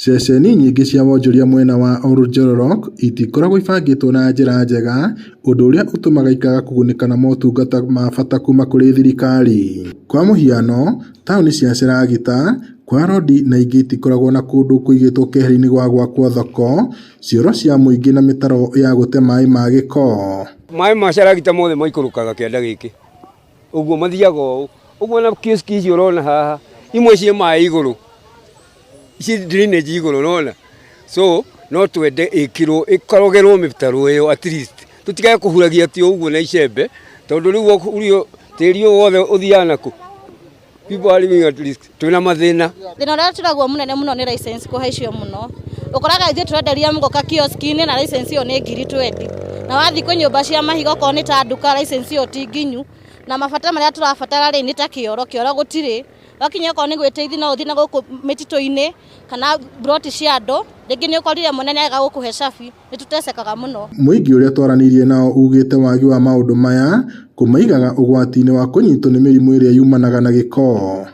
Ceceni nyingĩ cia wonjoria mwena wa Oljororok itikoragwo ibangĩtwo na njĩra njega, ũndũ ũrĩa ũtũmaga ikaga kũgunĩka na motungata ma bata kuma kũrĩ thirikari. Kwa mũhiano, taũni cia Sheragita, Kwa Rodi na ingĩ itikoragwo na kũndũ kũigĩtwo keheri-inĩ gwa gwakwo thoko, cioro cia mũingĩ na mĩtaro ya gũte maĩ ma gĩko. Maĩ ma Sheragita mothe maikũrũkaga kĩanda gĩkĩ ũguo mathiaga ũũ ũguo na kioski icio ũrona haha imwe ciĩ maĩ igũrũ ci drainage igũrũ ũrona so no twende ĩkĩrwo ĩkorogerwo mĩtaro ĩyo at least tũtigae kũhuragia atĩ ũguo na icembe tondũ rĩu ũrio tĩri ũyũ wothe ũthiaga nakũ. People are living at risk. Twĩna mathĩna. Thĩna ũrĩa twĩnaguo mũnene mũno nĩ license kũhaicio mũno. Ũkoraga ithuĩ tũrenderia mũgoka kioski-inĩ na license ĩyo nĩ ngiri twendi. Na wathiĩ kwĩ nyũmba cia mahiga okorwo nĩ ta nduka license ĩyo ti nginyu. Na mabata marĩa tũrabatara rĩ nĩ ta kĩoro, kĩoro gũtirĩ. Wakinya okorwo nĩ gwĩteithia no ũthiĩ na gũkũ mĩtitũ-inĩ kana mburoti cia andũ, rĩngĩ nĩ ũkorire mwene nĩ arega gũkũhe cabi. Nĩ tũtecekaga mũno. Mũingĩ ũrĩa twaranĩirie nao ugĩte wagi wa maũndũ maya kũmaigaga ũgwati-inĩ wa kũnyitwo nĩ mĩrimũ ĩrĩa yumanaga na gĩko.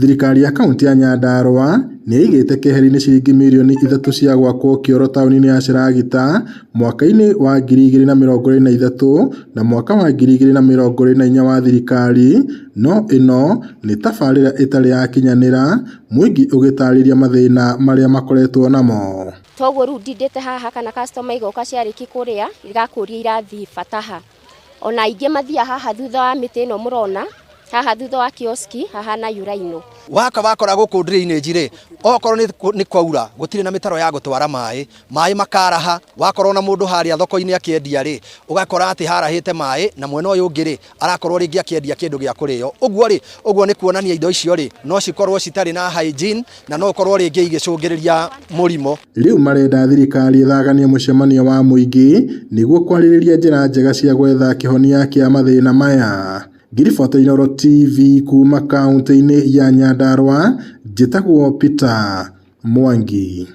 Thirikari ya kaunti ya Nyandarua nĩ ĩigĩte keheri-inĩ ciringi mirioni 3 cia gwakwo kĩoro taũni-inĩ ya Sheragita mwaka-inĩ wa 2023 na mwaka wa 2024 wa thirikari, no ĩno nĩ tabarĩra ĩtarĩ yakinyanĩra, mũingĩ ũgĩtarĩria mathĩna marĩa makoretwo namo. Toguo rĩu ndindĩte haha kana customer igoka ciarĩkia kũrĩa igakũria irathiĩ bata ha. Ona aingĩ mathiaga haha thutha wa mĩtĩ ĩno mũrona haha thutha wa kioski hahana yuraino. Waka wakora gũkũ drainage rĩ, okorwo nĩ kwaura gũtirĩ na mĩtaro ya gũtwara maĩ, maĩ makaraha, wakorwo na mũndũ harĩa thoko-inĩ akĩendia rĩ, ũgakora atĩ harahĩte maĩ na mwena ũyũ ũngĩ rĩ, arakorwo rĩngĩ akĩendia kĩndũ gĩa kũrĩo. Ũguo rĩ, ũguo nĩ kuonania indo icio rĩ, no cikorwo citarĩ na hygiene na no ũkorwo rĩngĩ igĩcũngĩrĩria mũrimũ. Rĩu marenda thirikari ĩthaganie mũcemanio wa mũingĩ nĩguo kwarĩrĩria njĩra njega cia gwetha kĩhonia kĩa mathĩna maya. Ngĩribota Inooro TV kuma kaunti-inĩ ya Nyandarua, njĩtagwo Peter Mwangi.